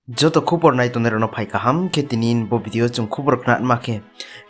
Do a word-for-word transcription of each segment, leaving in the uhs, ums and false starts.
Joto khubor nai tongnai rokno phai kaham khe tini bo video chwng khubor khna ma khe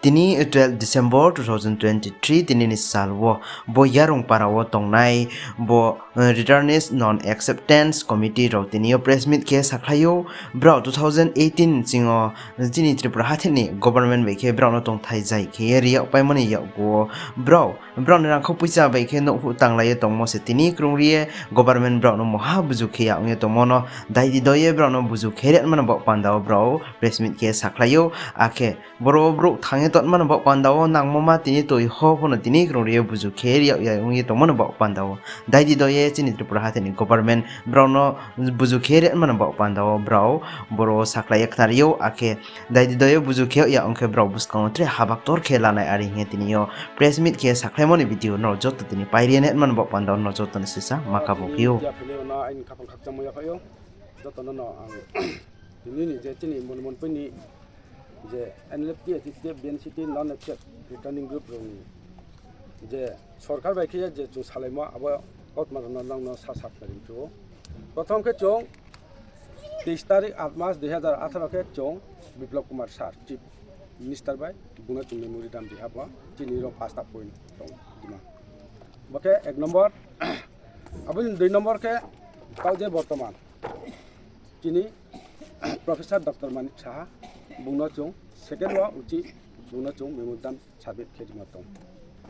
tini twelve December two thousand twenty-three tini ni sal o bo Yarung para o tongnai bo, eh, Returnees Non Acceptance Committee rok tini o press meet khe sakhlaio. Brao two thousand eighteen chingo chini Tripura hathini government bai khe brao no tongthai jai khe riyak paimani yakgo brao Brao ni rangkhok puisa bai khe nouhphuru tanglaiwi tongmo se tini kwrwngriye government brao no moha buju khe ya wngwi tongmo no daidi doye brao no buju khe rwmano bo panda o brao press meet khe sakhlaio. Akhe boro brouh thangwi tongmano bo panda o nangmo ma tini twi ho phano tini kwrwngriye buju khe ya wngwi tongmano bo panda o daidi doye chini Tripura hathini government brao no buju khe rwmano bo panda o brao boro sakhlaiya khnario akhe Daidi doyo buju khe ya wngkhe brao bwskango tre habak tor khe lanai ari hinkhe tini yo press meet khe sakhlaimoni video no joto tini pairiya net man bo panda no joto ni sisa maka bo phio. Media phileo no aini khapang khakchangma yaphaio. Joto no no ang tini ni je chini mon mon pini je N L F T, T T F, B N C T, non accept returning group rokni je sorkar bai khe je chwng salaimo abo kautma rokno nangno sa saknai rw. Prothom khe chwng teis tarik aat mas dui hazar atharo khe chwng Biplab Kumar sir, Chief Minister bai bungno chwng memorandum riha bo chini rok pasta point tong dima. Bo khe ek nombor. Aboni dui nombor khe tao je bortoman chini Professor Doctor Manik Saha bungno chwng second o uchi bungno chwng memorandum submit khe rima tong.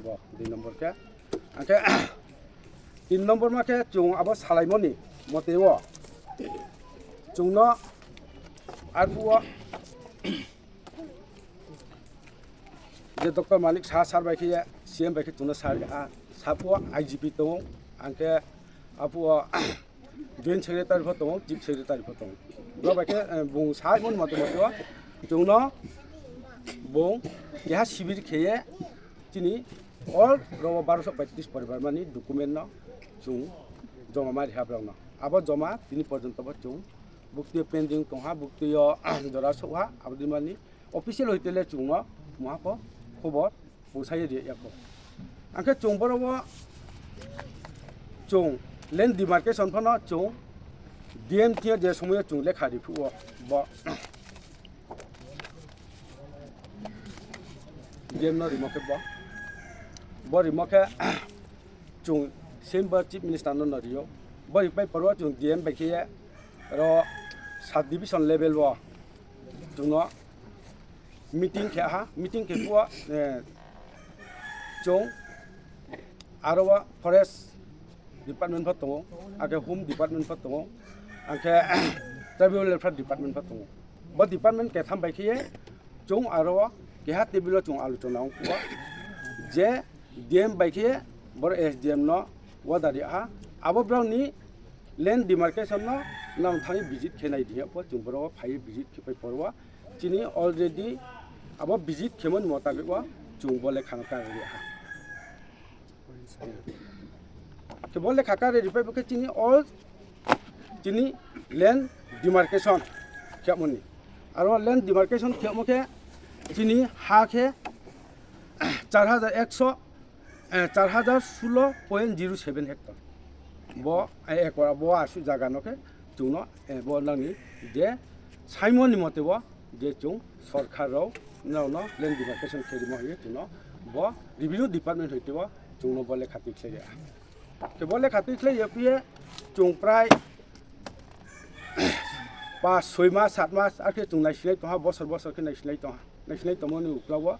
Bo dui nombor khe. Angkhe tin nombor ma khe chwng abo salaimoni mote o chwngno arphuo je Doctor Manik Saha sir bai khe C M bai khe chwngno sir a sapuo I G P tongo, angkhe apuo Joint Secretary pho tongo, Chief Secretary pho tongo. Bo bai khe, eh, bung sai mon mote mote o chwngno bung keha sibir kheye chini all rogo barosho paitris poribar mani document no chwng joma mari ha borok no. Abo joma tini porjonto bo chwng buktwi pending tongha, buktwi o jora sokha, abo di mani official hoitele chwngno tongha pho khobor pungsaui ri yako. Angkhe chwng borok o chwng land demarcation phano chwng D M thia je somoyo chwng lekha ri phuo bo D M no rimo khe bo, bo rimo khe chwng same bo Chief Minister no no rio. Bo ripai poro chwng D M bai khe ro sub division level o chwngno meeting khe ha, meeting khe phuo, eh, chwng aro o forest department pho tongo, akhe home department pho tongo, akhe tribal welfare department pho tongo. Bo department ketham bai khe chwng aro o keha table o chwng alochona wng phuo je D M bai khe boro S D M no order ri ha, abo borok ni land demarcation no nang thani visit khe nai di pho chwng borok o phai visit khe pai poro o chini already abo visit khemoni motabik o chwng bo lekha no kari ri ha. Khe bo lekha kari ri pai bo khe chini all chini land demarcation khemoni. Aro land demarcation khemo khe chini ha khe char hajar ekso, eh, char hajar sulo point zero seven hectare. Bo, eh, ekor bo asu jaga no khe chwngno, eh, bo nangni je saimoni mote bo je chwng sorkar rok no no land demarcation khe rimo hiye chwngno bo revenue department hoite bo chwngno bo lekha twi khlai ya. Khe bo lekha twi khlai ya phiye chwng prai pas soi mas, sat mas, ar khe chwng naisinai tongha, bosor bosor khe naisinai tongha. Naisinai tongmani ukla o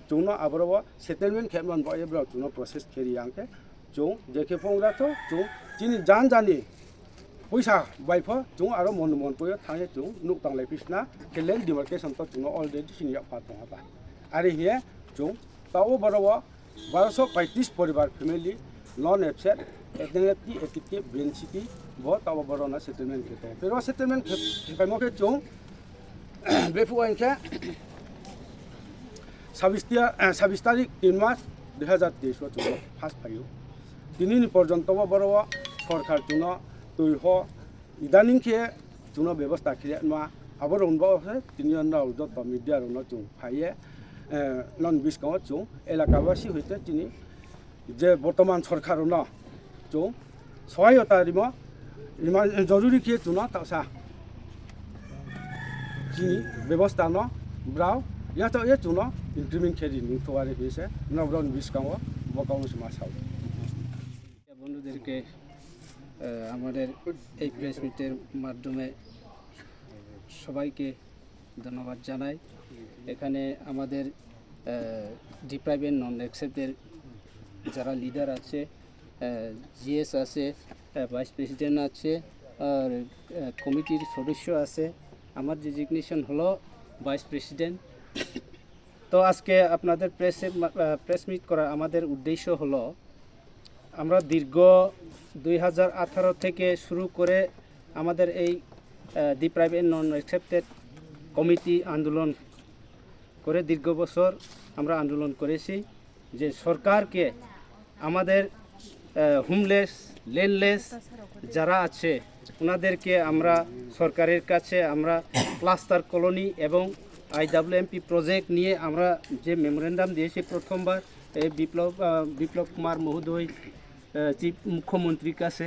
chwngno aboro o settlement khe man bo, e borok chwngno process khe ri yang khe chwng je khe phone ra tho chwng chini jan jani puisa bai pho chwng aro mon mon poi thang ye chwng nuk tang lai pisna khe land demarcation to chwngno already sini yak pha tongha ba. Ari hiye chwng ta o boro o barosho paitris poribar family non F Z, N L F T, A T K, B N C T, bo tabo borok no settlement khe tongo. Pero settlement khe, khe paimo khe chwng bephuo hinkhe sabis tia, eh, sabis tarik tin mas dui hazar teis o chwng first phaio. Tini ni porjonto bo boro o sorkar chwngno twi ho idaning khe chwngno bebosta khe ma abo rok bo se tini o no joto media rok no chwng phaiye, eh, non biskango chwng elaka basi hoite chini je bortoman sorkar no chwng sohayota rimo, rima joruri khe chwngno tasa Chini bebosta no brao yato ye chuno implement khe di nung thowari hise no brao ni biskango bo kaung se ma sao. বন্ধুদেরকে, আহ, আমাদের এই প্রেস মিটের মাধ্যমে সবাইকে ধন্যবাদ জানাই। এখানে আমাদের, আহ, ডিপ্রাইভ অ্যান্ড নন অ্যাকসেপ্টের যারা লিডার আছে, আহ, জিএস আছে, আহ, ভাইস প্রেসিডেন্ট আছে, আর, আহ, কমিটির সদস্য আছে। আমার ডেজিগনেশন হলো ভাইস প্রেসিডেন্ট। তো আজকে আপনাদের প্রেসে মা-, আহ, প্রেস মিট করার আমাদের উদ্দেশ্য হলো, আমরা দীর্ঘ দুই হাজার আঠারো থেকে শুরু করে আমাদের এই, ah, deprive and non accepted committee আন্দোলন করে দীর্ঘ বছর আমরা আন্দোলন করেছি যে সরকারকে আমাদের, আহ, হোমলেস, ল্যান্ডলেস যারা আছে ওনাদেরকে আমরা সরকারের কাছে আমরা ক্লাস্টার কলোনি এবং আইডাব্লিউএমপি প্রজেক্ট নিয়ে আমরা যে মেমোরেন্ডাম দিয়েছি প্রথমবার এই বিপ্লব, আহ, বিপ্লব কুমার মহোদয়, আহ, চিফ মুখ্যমন্ত্রীর কাছে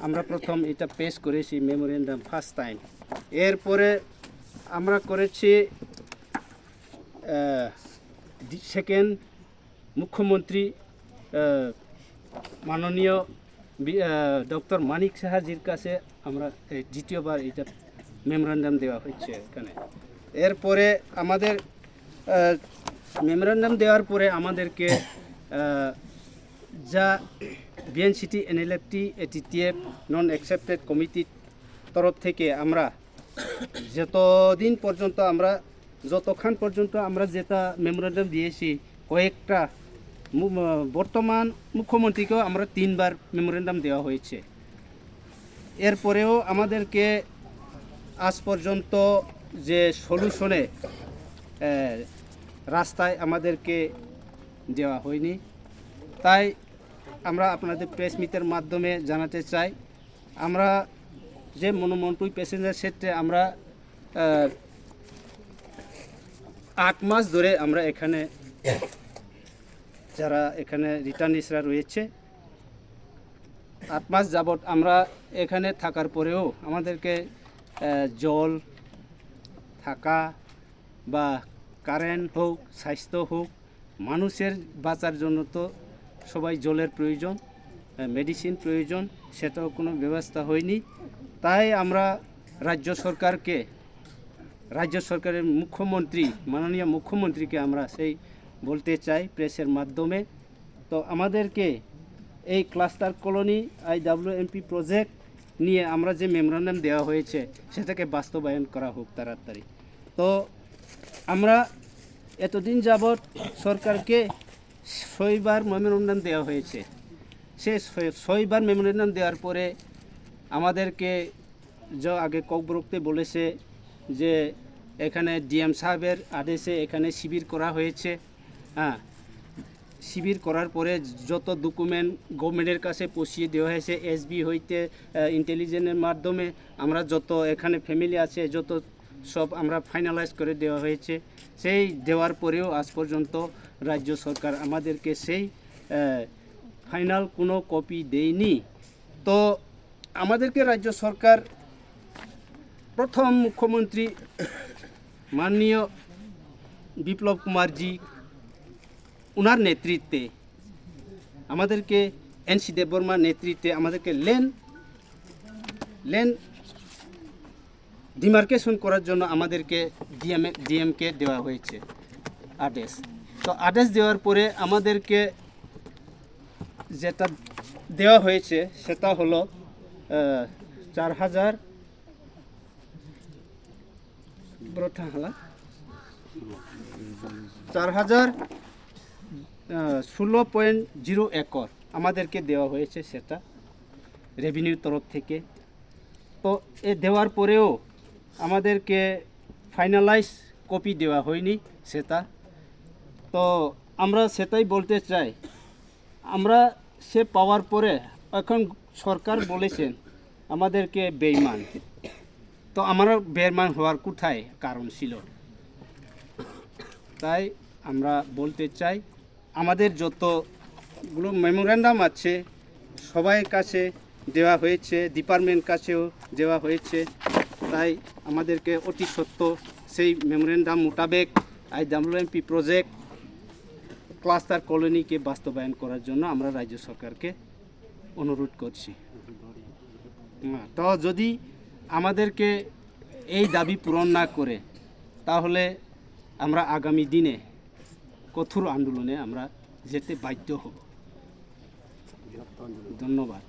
আমরা প্রথম এটা পেশ করেছি মেমোরেন্ডাম ফার্স্ট টাইম। এরপরে আমরা করেছি, আহ, দি-, সেকেন্ড মুখ্যমন্ত্রী, আহ, মাননীয় বি-, আহ, ডক্টর মানিক সাহাজির কাছে আমরা এই দ্বিতীয়বার এটা মেমোরেন্ডাম দেওয়া হচ্ছে এখানে। এরপরে আমাদের, আহ, মেমোরেন্ডাম দেওয়ার পরে আমাদেরকে, আহ, যা বিএনসিটি, এনএলএফটি, এটিটিএফ, নন অ্যাকসেপ্টেড কমিটির তরফ থেকে আমরা যতদিন পর্যন্ত আমরা, যতক্ষণ পর্যন্ত আমরা যেটা মেমোরেন্ডাম দিয়েছি, কয়েকটা মু-, ম-, বর্তমান মুখ্যমন্ত্রীকেও আমরা তিনবার মেমোরেন্ডাম দেওয়া হয়েছে। এরপরেও আমাদেরকে আজ পর্যন্ত যে সলিউশনে, এ, রাস্তায় আমাদেরকে দেওয়া হয়নি। তাই আমরা আপনাদের প্রেস মিটের মাধ্যমে জানাতে চাই, আমরা যে মনোমনপুই প্যাসেঞ্জার সেটে আমরা, আহ, আট মাস ধরে আমরা এখানে, যারা এখানে রিটার্নিসরা রয়েছে, আট মাস যাবত আমরা এখানে থাকার পরেও আমাদেরকে, আহ, জল, থাকা বা কারেন্ট হোক, স্বাস্থ্য হোক, মানুষের বাঁচার জন্য তো সবাই জলের প্রয়োজন, আহ, মেডিসিন প্রয়োজন, সেটাও কোনো ব্যবস্থা হয়নি। তাই আমরা রাজ্য সরকারকে, রাজ্য সরকারের মুখ্যমন্ত্রী, মাননীয় মুখ্যমন্ত্রীকে আমরা সেই বলতে চাই প্রেসের মাধ্যমে। তো আমাদেরকে এই ক্লাস্টার কলোনি আইডাব্লিউএমপি প্রজেক্ট নিয়ে আমরা যে মেমোরান্ডাম দেওয়া হয়েছে, সেটাকে বাস্তবায়ন করা হোক তাড়াতাড়ি। তো আমরা এতদিন যাবৎ সরকারকে ছয়বার মেমোরান্ডাম দেওয়া হয়েছে। সে ছয়-, ছয়বার মেমোরান্ডাম দেওয়ার পরে আমাদেরকে যে আগে ককবরকতে বলেছে যে এখানে ডিএম সাহেবের আদেশে এখানে শিবির করা হয়েছে, হ্যাঁ, শিবির করার পরে যত ডকুমেন্ট গভর্নমেন্টের কাছে পৌঁছিয়ে দেওয়া হয়েছে, এসবি হইতে, আহ, ইন্টেলিজেন্সের মাধ্যমে আমরা যত এখানে ফ্যামিলি আছে, যত সব আমরা ফাইনালাইজ করে দেওয়া হয়েছে। সেই দেওয়ার পরেও আজ পর্যন্ত রাজ্য সরকার আমাদেরকে সেই, আহ, ফাইনাল কোনো কপি দেয়নি। তো আমাদেরকে রাজ্য সরকার প্রথম মুখ্যমন্ত্রী মাননীয় বিপ্লব কুমারজি, ওনার নেতৃত্বে আমাদেরকে, এনসি দেববর্মার নেতৃত্বে আমাদেরকে লেন, লেন ডিমার্কেশন করার জন্য আমাদেরকে ডিএম, ডিএমকে দেওয়া হয়েছে আদেশ। তো আদেশ দেওয়ার পরে আমাদেরকে যেটা দেওয়া হয়েছে সেটা হলো, আহ, চার হাজার, বড় থাংহালা, চার হাজার, আহ, ষোলো পয়েন্ট জিরো একর আমাদেরকে দেওয়া হয়েছে সেটা রেভিনিউ তরফ থেকে। তো এ দেওয়ার পরেও আমাদেরকে ফাইনালাইজ কপি দেওয়া হয়নি সেটা। তো আমরা সেটাই বলতে চাই, আমরা সে পাওয়ার পরে এখন সরকার বলেছেন আমাদেরকে বেইমান। তো আমরা বেইমান হওয়ার কোথায় কারণ ছিল? তাই আমরা বলতে চাই, আমাদের যতগুলো মেমোরান্ডাম আছে সবাই কাছে দেওয়া হয়েছে, ডিপার্টমেন্ট কাছেও দেওয়া হয়েছে। তাই আমাদেরকে অতি সত্বর সেই মেমোরেন্ডাম মোতাবেক আইডাব্লিউএমপি প্রজেক্ট ক্লাস্টার কলোনিকে বাস্তবায়ন করার জন্য আমরা রাজ্য সরকারকে অনুরোধ করছি। হ্যাঁ, তো যদি আমাদেরকে এই দাবি পূরণ না করে, তাহলে আমরা আগামী দিনে কঠোর আন্দোলনে আমরা যেতে বাধ্য হব। ধন্যবাদ।